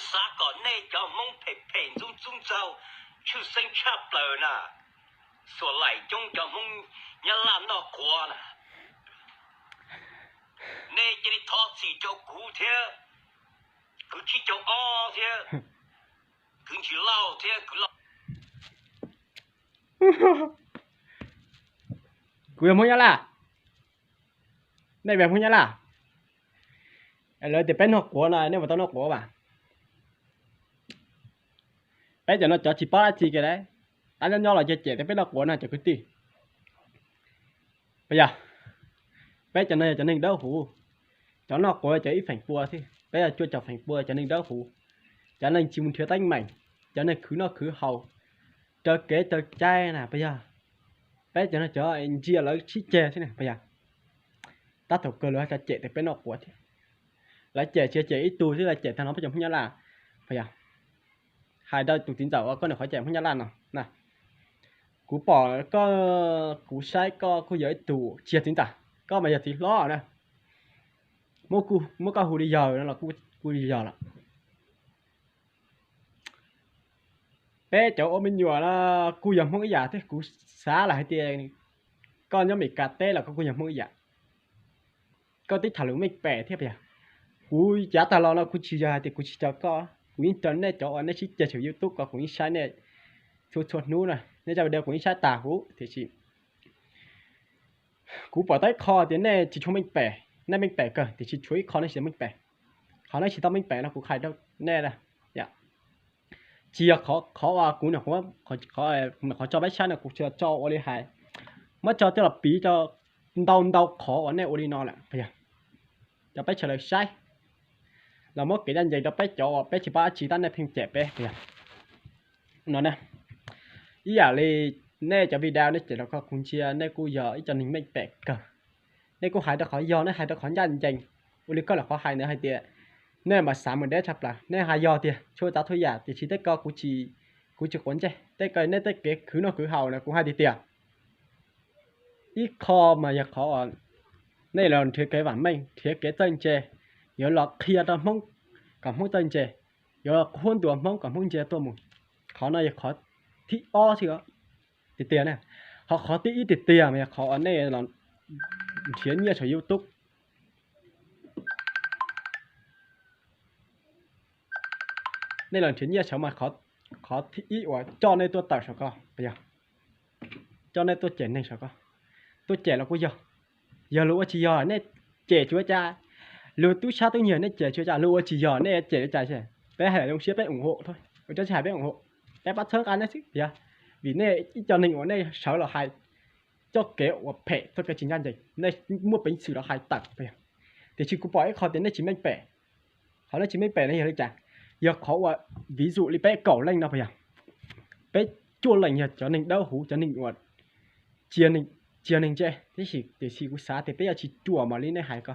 Xav kom nej cov Hmoob phem phem ntxub ntxub ntxaug, tshwj xeeb tshaj plaws na, xuas laim coob cov Hmoob Nyab Laj noj quav na, nej cia li thov txim rau kuv thiab, kwv tsib caug ob thiab, kwv Ntsis Lauj thiab kwv Lauj. Kuv yog Hmoob Nyab Laj, nej yog Hmoob Nyab Laj. Lawv tias peb noj quav no nej puas tau noj quav mas? Peb cov no cov tsis paub dab tsi kiag lauj, tab nyob nyob los cia cem tias peb noj quav no cov kwv tij. Puas yog? Peb cov no yog cov neeg dawb huv, cov noj quav cov ib feem pua xwb, peb yog cuaj caum feem pua cov neeg dawb huv, cov neeg tsis mus nrhiav teeb meem, cov neeg khwv noj khwv haus, raws kev raws cai na puas yog? Peb cov no cov ntsia lawv sib ceg xwb na puas yog? Tab thaum kawg lawv hais cem tias peb noj quav thiab. Lawv cem tsis yog cem ib tug xwb, lawv cem tag nrho peb cov Hmoob Nyab Laj puas yog? Hais rau tus txiv ntxawm uas koj nyuam qhuav cem Hmoob Nyab Laj no na, kuv pom koj, kuv saib koj kuj yog ib tug tsis yog txiv ntxawm, koj mas yog txiv hlob na, muab koj hu li yawg no los kuj yog lawm. Peb cov ua me nyuam no kuj yog Hmoob ib yam thiab, kuv xav lawm hais tias koj nyob Meskas teb los koj kuj yog Hmoob ib yam. Koj twb tham lus meej pem thiab puas yog? Kuv yav tag los no kuv tsis yog hais tias kuv tsis caw koj, kuv yeej caw nej cov uas nej sib ceg tshwm YouTube ko, kuv yeej saib nej txhua txhua hnub na, nej zaj video kuv yeej saib tas huv, tiam sis kuv pom tau ib qho tias nej tsis tshua meej pem, nej meej pem kawg tiam sis tshuav ib qho nej tsis tau meej pem. Qhov nej tsis tau meej pem no kuv hais rau nej, tsis yog qhov uas kuv nyuam qhuav tso peb saib no kuv tsuas tso ua li hais, muab tso coj los piv rau ntau ntau qhov uas nej ua li no lawm puas yog? Rau peb sawv daws saib, los muab kev ncaj ncees rau peb cov uas peb tsis paub dab tsi tab nej pheej cem peb puas yog? No ib yam li nej cov video nej cem los ko kuv ntsia nej kuj yog ib co neeg meej pem kawg. Nej kuj hais rau qhov yog, nej hais rau qhov ncaj ncees. Ua li koj lawm qhov hais ntawd hais tias nej mas xav mus deb tshaj plaws, nej hais yog tiag txhua tsav txhua yam tiam sis tej ko kuv tsis, kuv tsis quav ntsej, tej ko nej tej kev khwv noj khwv haus na kuv hais tiag tiag. Ib qho mas yog qhov nej los nrhiav kev vam meej, nrhiav kev txawj ntse, yuav los qhia rau Hmoob kom Hmoob txawj ntse, yuav los qhuab ntuas Hmoob kom Hmoob ntse tuaj mus. Qhov no yog qhov thib ob xwb tiag tiag na. Ho qhov thib ib tiag tiag mas yog qhov uas nej los nrhiav nyiaj saum YouTube. Nej los nrhiav nyiaj saud mas qhov thib ib uas coj nej tuaj tawm saum ko puas yog? Coj nej tuaj cem neeg saum ko, tuaj cem los kuj yog. Yog luag ua tsis yog nej cem tsis ua cas, luag tub sab tub nyiag nej cem tsis ua cas, luag ua tsis yog nej cem ua cas. Peb hais zoo siab peb ủng hộ thôi, ua tsis hais peb ủng hộ, peb pab txhawb nqa nej xwb yog. Vim nej ib co neeg uas nej sawv los hais txoj kev uas phem, txoj kev tsis ncaj ncees, nej muaj peev xwm los hais tawm puas yog? Tiam sis kuv pom ib qho tias nej tsis meej pem. Qhov nej tsis meej pem no yog li cas? Yog qhov uas ví dụ li peb kaum leej no puas yog? Peb cuaj leej yog cov neeg dawb huv, cov neeg uas tsis yog neeg ntse, tiam sis, tiam sis kuv xav tias peb yuav tsis ruam mas li nej hais ko.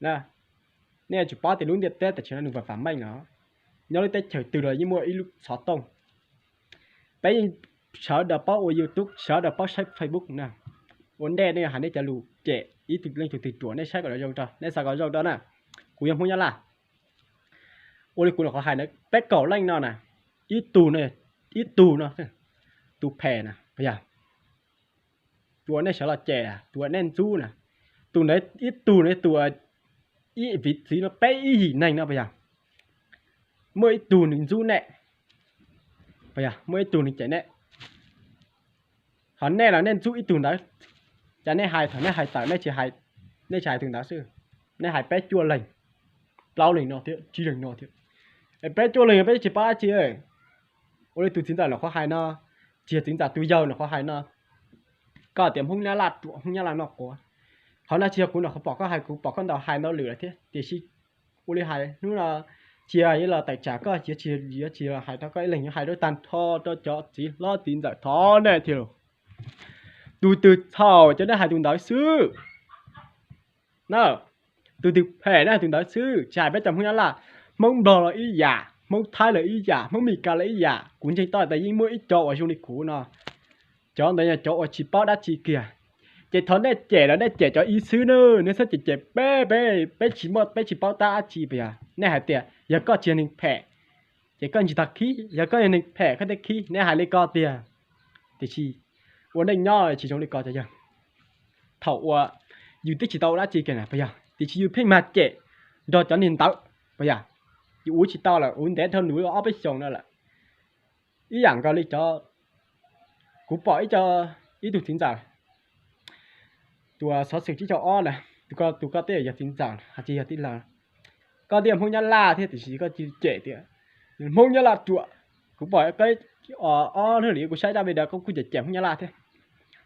Nej yuav tsum paub tias lub ntiaj teb tam sim no nws vam vam meej no, nyob lub teb chaws twg los yeej muaj ib lub xov tooj. Peb yeej sawv daws paub ua YouTube, sawv daws paub saib Facebook na. Ua ntej nej hais nej cov lus cem ib tug leej tug twg ruam nej saib kom zoo rau, nej xav kom zoo rau na. Kuv yog Hmoob Nyab Laj, ua li kuv nyuam qhuav hais na, peb kaum leej no na, ib tug no, ib tug no, tus phem na puas yog? Tus uas nej sawv los cem, tus uas nej ntxub na, tus ntawd ib tug no tus uas ib viv txiv no peb ib yim neeg no puas yog? Muaj ib tug nws ntxub nej, puas yog? Muaj ib tug nws cem nej, ho nej los nej ntxub ib tug ntawd. Cas nej hais thaum nej hais tawm nej tsis hais tus ntawd xwb, nej hais peb cuaj leeg, plaub leeg no thiab tsib leeg no thiab. Es peb cuaj leeg peb tsis paub dab tsi. Ua li tus txiv ntxawm nyuam qhuav hais no, tsis yog txiv ntxawm, tus yawg nyuam qhuav hais no, koj tias Hmoob Nyab Laj ruam, Hmoob Nyab Laj noj quav. Qhov no tsis yog kuv nyuam qhuav pom koj hais, kuv pom koj ntau hais ntau lwm lawm thiab, tiam sis ua li hais hnub no cia li los tawm tsam koj, yuav tsis, yuav tsis los hais rau koj ib leeg, yuav hais rau tag nrho rau cov txiv hlob txiv ntxawm thov nej tiag lauj. Tus twg txhaum ces nej hais tus ntawd xwb. Na, tus twg phem nej hais tus ntawd xwb, tsis hais peb cov Hmoob Nyab Laj, Hmoob Nplog los ib yam, Hmoob Thaib los ib yam, Hmoob Mes Kas los ib yam. Kuv ntseeg tau tias yeej muaj ib co uas zoo li kuv no. Cov ntawd yog cov uas tsis paub dab tsi kiag. Ces thov nej cem los nej cem cov ib xwb na, nej txhob cem cem peb, peb, peb tsis muaj, peb tsis paub tab dab tsi puas yog? Nej hais tias yog koj tsis yog neeg phem, Ces koj tsis tas khib, yog koj yog neeg phem koj thiaj khib, nej hais li ko tiag. Tiam sis ua neej nyob tsis zoo li ko cov yawg. Thaum uas yus twb tsis tau ua dab tsi kiag na puas yog, tiam sis yus pheej mag cem nrog cov niag ntawd puas yog. Yus ua tsis tau lawm, ua ntev dhau nws ob peb xyoos no lawm. Ib yam nkaus li cov, kuv pom ib co, ib tug txiv ntxawm, tus xov xwm tsib caug ob na, tus koj twb yog txiv ntxawm hais tias yog tij laug, koj twb yog Hmoob Nyab Laj thiab tiam sis koj cia li cem tias Hmoob Nyab Laj ruam. Kuv pom koj ob hnub li kuv saib dab video koj kuj cem cem Hmoob Nyab Laj thiab.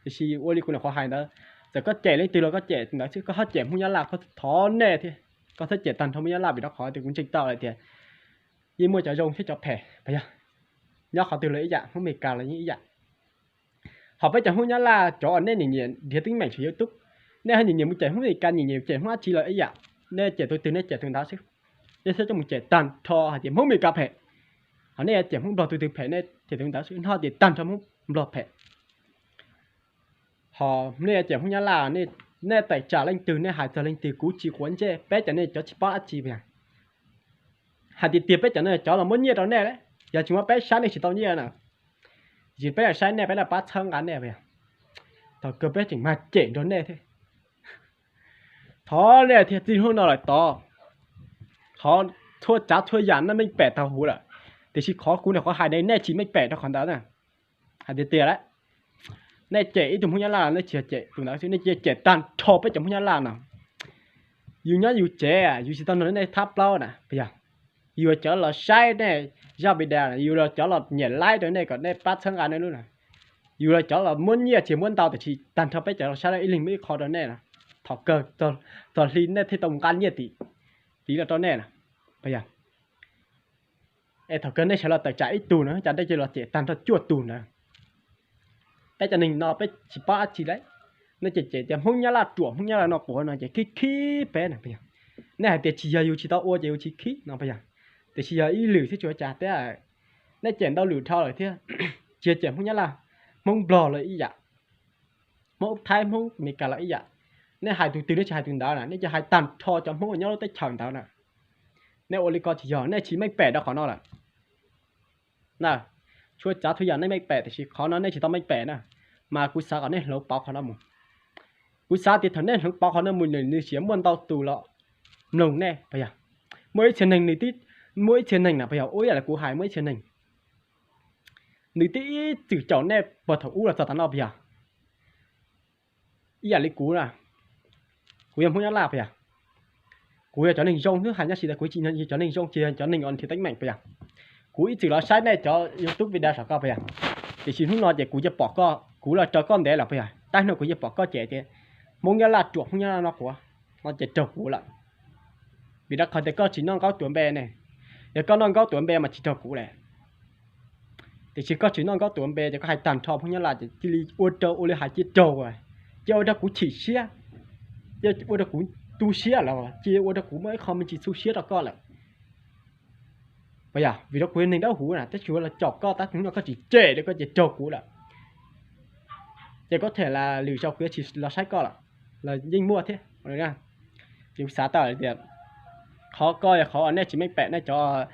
Tiam sis ua li kuv nyuam qhuav hais ntawd, txawm koj cem leej twg los koj cem tus ntawd xwb, koj ho cem Hmoob Nyab Laj koj thov nej thiab, koj thiaj cem tag nrho Hmoob Nyab Laj vim rau qhov tias kuv ntseeg tau lawm tias yeej muaj cov zoo thiab cov phem puas yog. Nyob qhov twg los ib yam, Hmoob Amelikas los yeej ib yam. Ho peb cov Hmoob Nyab Laj cov uas nej nyiam nyiam nrhiav teeb meem tshaj YouTube, nej ho nyiam nyiam mus cem Hmoob Amelikas, nyiam nyiam cem Hmoob dab tsi los ib yam, nej cem tus twg nej cem tus ntawd xwb. Nej thiaj coj mus cem tag nrho hais tias Hmoob Amelikas phem, ho nej cem Hmoob Nplog tus twg phem nej cem tus ntawd xwb, no tias tag nrho Hmoob Nplog phem. Ho nej cem Hmoob Nyab Laj, nej tawm tsam leej twg, nej hais txog leej twg kuv tsis quav ntsej, peb cov nej cov tsis paub dab tsi puas yog. Hais tiag tiag peb cov no cov los muab nyiaj rau nej, yog tsis muab peb saib nej tsis tau nyiaj na. Tiam sis peb los saib nej peb los pab txhawb nqa nej puas yog. Thaum kawg peb tseem mag cem nrog nej thiab. Thov nej thiaj txij hnub no lawm tod, qhov txhua tsav txhua yam nej meej pem tag huv lawm, tiam sis qhov kuv nyuam qhuav hais ne nej tsis meej pem rau qhov ntawd na. Hais tiag tiag lawm, nej cem ib tug Hmoob Nyab Laj nej tsis yog cem tus ntawd xwb, nej cia cem tag nrho peb cov Hmoob Nyab Laj no. Yus nyob yus tsev, yus tsis tau nrog nej thab plaub na puas yog. Yus cov los saib nej zaj video, yus los cov los nyiam like rau nej kom nej pab txhawb nqa nej lub na. Yus los cov los muab nyiaj tsis muab ntau tiam sis tag nrho peb cov los saib ib leeg muab ib qho rau nej na. Thaum kawg txog hli nej thiaj tau mus nqa nyiaj tim tiv los rau nej na puas yog. Es thaum kawg nej sawv los tawm tsam ib tug na cas nej cia los cem tag nrho cuaj tug ntawd. Peb cov neeg no peb tsis paub dab tsi lawm, nej cem cem tias Hmoob Nyab Laj ruam, Hmoob Nyab Laj no quav no ces khib khib peb na puas yog. Nej hais tias tsis yog yus tsis tau ua ces yus tsis khib no puas yog. Tiam sis yog ib lwm thiab tsis ua cas thiab, nej cem ntau lwm dhau lawm thiab. Tsis yog cem Hmoob Nyab Laj, Hmoob Nplog los ib yam, Hmoob Thaib, Hmoob Amelikas los ib yam. Nej hais tus twg nej tsis hais tus ntawd na, nej cia hais tag nrho cov Hmoob uas nyob lub teb chaws ntawd na. Nej ua li ko tsis yog, nej tsis meej pem rau qhov no lawm. Na, txhua tsav txhua yam nej meej pem tiam sis qhov no nej tsis tau meej pem na. Mas kuv xav kom nej hloov pauv qhov no mus. Kuv xav tias thaum nej hloov pauv qhov no mus nws tsiam muaj ntau tus los mloog nej puas yog. Muaj ib txhia neeg nws twb, muaj ib txhia neeg na puas yog, ua ib yam li kuv hais muaj ib txhia neeg nws twb ib txwm caum nej puag thaum ub los txog tav no puas yog. Ib yam li kuv na, kuv yog Hmoob Nyab Laj puas yog. Kuv yog cov neeg zoo xwb, hais nyob si tas kuv tsis yog cov neeg zoo, tsis yog cov neeg uas nrhiav teeb meem puas yog. Kuv ib txwm los saib nej cov YouTube video saum ko puas yog. Tiam sis hnub no ces kuv cia pom koj, kuv los raws koj ntev lawm puas yog, tab hnub kuv cia pom koj cem tias Hmoob Nyab Laj ruam, Hmoob Nyab Laj no quav, no ces raug kuv lawm. Vim rau qhov tias koj tsis noj nkaub tuav npe ne. Yog koj noj nkaub tuav npe mas tsis raug kuv lawm. Tiam sis koj tsis noj nkaub tuav npe ces koj hais tag nrho Hmoob Nyab Laj ces cia li ua rau, ua li hais cia raug, cia ua rau kuv chim siab, cia ua rau kuv tu siab lawm, cia ua rau kuv muaj ib qho me ntsis txhub siab rau koj lawm. Puas yog? Vim rau kuv yog neeg dawb huv na, tab sis los caum koj tab sis no koj tsis cem rau koj ces raug kuv lawm. Ces koj them las lwm zaus kuv yuav tsis los saib koj lawm, los yeej muaj thiab. Ces kuv xav tau hais tias qhov ko yog qhov uas nej tsis meej pem, nej cov,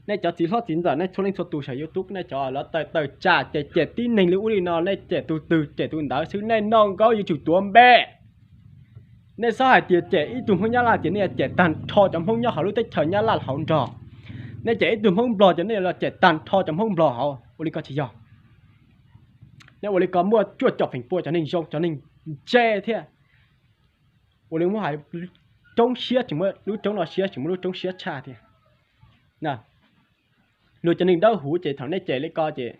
nej cov txiv hlob txiv ntxawm nej txhua leej txhua tus saum YouTube, nej cov los tawm tawm tsam cem cem tib neeg li ub li no, nej cem tus twg cem tus ntawd xwb, nej noj nkaub yuav tsum tuav npe. Nej txhob hais tias cem ib tug Hmoob Nyab Laj ces nej yuav cem tag nrho cov Hmoob nyob hauv lub teb chaws Nyab Laj hauv nrog. Nej cem ib tug Hmoob Nplog ces nej yuav los cem tag nrho cov Hmoob Nplog hauv, ua li ko tsis yog. Nej ua li ko muaj cuaj caum feem pua cov neeg zoo, cov neeg ntse thiab. Ua li muab hais roob siab tseem muaj lub roob no siab, tseem muaj lub roob siab tshaj thiab. Luag cov neeg dawb huv ces thaum nej cem li ko ces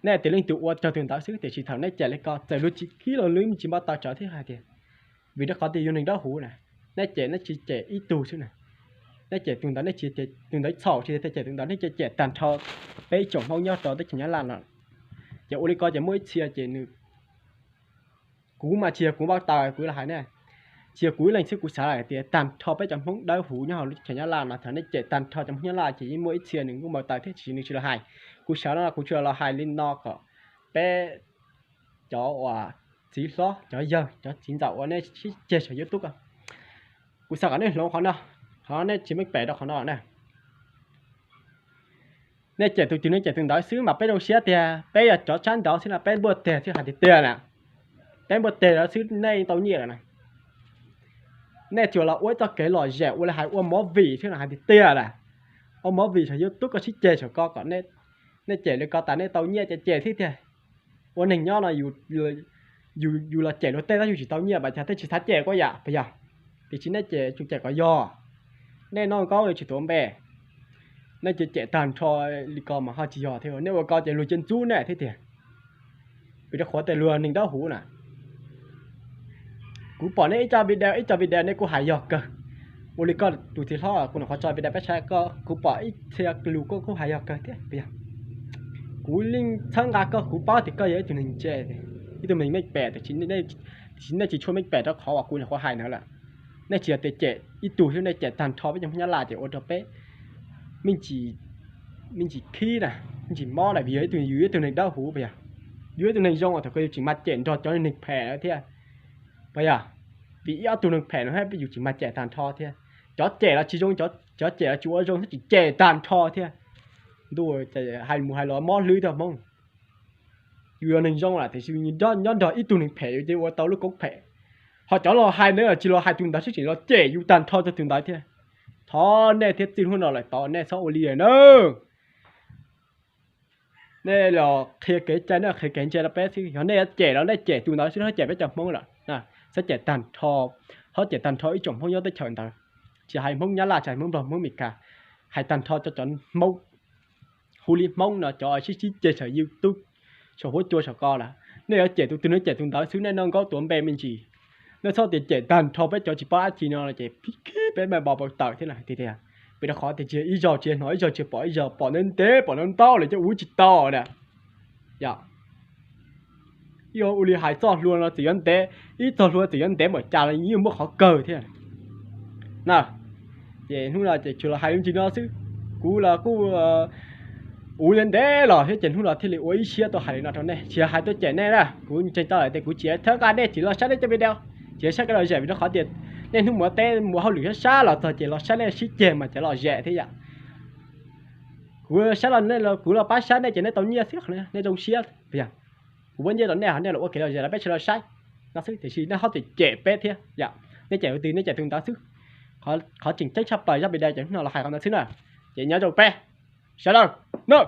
nej tias leej twg ua raug tus ntawd xwb, tiam sis thaum nej cem li ko txawm luag tsis khib los luag tsis npau taws tsawv thiab hais tias, vim rau qhov tias yus neeg dawb huv na, nej cem nej tsis cem ib tug xwb na. Nej cem tus ntawd nej tsis cem tus ntawd, txhaum tsis cem tus ntawd, nej cem cem tag nrho peb ib tsoom Hmoob nyob rau teb chaws Nyab Laj no. Ces ua li ko ces muaj ib txhia ces nws, kuv mas tsis yog kuv npau taws kuv los hais ne, tsis yog kuv ib leeg xwb, kuv xav hais tias tag nrho peb cov Hmoob dawb huv nyob hauv lub teb chaws Nyab Laj no thaum nej cem tag nrho cov Hmoob Nyab Laj ces yeej muaj ib txhia nws kuj npau taws thiab, tiam sis nws tsis los hais. Kuv sawv no kuv tsuas los hais li no kom peb cov uas txiv hlob, cov yawg, cov txiv ntxawm uas nej sib ceg saum YouTube, kuv xav kom nej hloov qhov no, qhov nej tsis meej pem rau qhov no na. Nej cem tus twg nej cem tus ntawd xwb mas peb zoo siab tiag, peb yog cov tshab nraud xwb no peb npuaj teg thiab hais tiag tiag na. Peb npuaj teg lawm xwb nej tau nyiaj lawm na. Nej tsuas los ua ib txoj kev lom zem ua li hais ua movie thiab no hais tiag tiag na. Ua movie saum YouTube koj sib ceg saum ko kom nej cem li ko tas nej tau nyiaj ces cem thiab tiag. Ua neeg nyob no yus los cem luag tej tab yus tsis tau nyiaj mas cas tej tsis xav cem kuj yam puas yog? Tiam sis nej cem tsuas cem kom yog, nej noj nkaub tsis tuav npe, nej cem cem tag nrho li ko mas ho tsis yog thiab, nej ua ko ces luag cia ntxub nej thiab tiag. Vim rau qhov tias luag neeg dawb huv na. Kuv pom nej ib co video ib co video nej kuj hais yog kawg. Ua li koj tus txiv hlob kuv nyuam qhuav tso video peb saib koj, kuv pom ib txhia lus koj kuj hais yog kawg thiab puas yog? Kuv yeej txhawb nqa koj, kuv paub tias koj yog ib tug neeg ntse, ib tug neeg meej pem, tiam sis nej tsis tshua meej pem rau qhov uas kuv nyuam qhuav hais ntawd lawm. Nej tsis yog tias cem ib tug xwb, nej cem tag nrho peb cov Hmoob Nyab Laj ces ua rau peb me ntsis khib na, me ntsis mob na, vim yog ib tug, yus ib tug neeg dawb huv puas yog? Yus ib tug neeg zoo thaum kawg yus tsis mag cem nrog cov neeg phem thiab puas yog? Vim ib ob tug neeg phem no yus tsis mag cem tag nrho thiab. Cov cem los tsis zoo, cov cem los tsis ua zoo thiab tsis cem tag nrho thiab. Ntuj, hais mus hais los mob hlwb thiab Hmoob. Yus yog neeg zoo lawm tiam sis nyob nrog ib tug neeg phem yus cia ua tau lub koob phem. Ho cov los hais ntawd los tsis los hais tus ntawd, tseem los cem yus tag nrho rau tus ntawd thiab. Thov nej thiab txij hnub no lawm tod nej txhob ua li lawm na. Nej los qhia kev cai, nej qhia kev ntse rau peb xwb. Yog nej yuav cem los nej cem tus ntawd xwb, txhob cem peb cov Hmoob lawm. Txhob cem tag nrho, txhob cem tag nrho ib tsoom Hmoob nyob teb chaws ntawd, tsis hais Hmoob Nyab Laj, tsis hais Hmoob Nplog, Hmoob Amelikas, hais tag nrho cov, cov Hmoob hu li Hmoob no, cov sib sib ceg saum YouTube, saum huab cua saum ko lawm. Nej yuav cem tus twg nej cem tus ntawd xwb, nej noj nkaub tuav npe me ntsis. Nej txhob tias cem tag nrho peb cov tsis paub dab tsi no ces khib peb me npau taws thiab na tiag tiag. Vim rau qhov tias tsis yog ib zaug tsis yog hnov, ib zaug tsis yog pom, ib zaug pom ntev ntev, pom ntau ntau lawm ces ua tsis tau na. Yog ua li hais txoj hlua no txawm yuav ntev, ib txoj hlua txawm yuav ntev npaum cas los yeej muaj qhov kawg thiab na. Ces hnub no ces tsuas los hais me ntsis no xwb. Kuv los kuj ua ntev los thiab ces hnub no thiaj li ua ib siab tuaj hais li no rau nej, tsis yog hais tuaj cem nej na, kuv ntseeg tau lawm tias kuv tsis txhawb nqa nej, tsis los saib nej cov video, tsis saib kev lom zem vim rau qhov tias nej hnub mus teb mus hauj lwm sab sab los txog ces los saib nej sib ceg mas cov lom zem thiab yom. Kuv saib los nej, kuv los pab saib nej ces nej tau nyiaj xwb, nej zoo siab puas yog? Kuv muab nyiaj rau nej, nej los ua kev lom zem los peb sawv daws saib no xwb, tiam sis nej txhob tias cem peb thiab yom. Nej cem tus twg nej cem tus ntawd xwb. Qhov tseem ceeb tshaj plaws zaj video ces hnub no los hais qhov ntawd xwb na. Ces nyob zoo peb sawv daws na.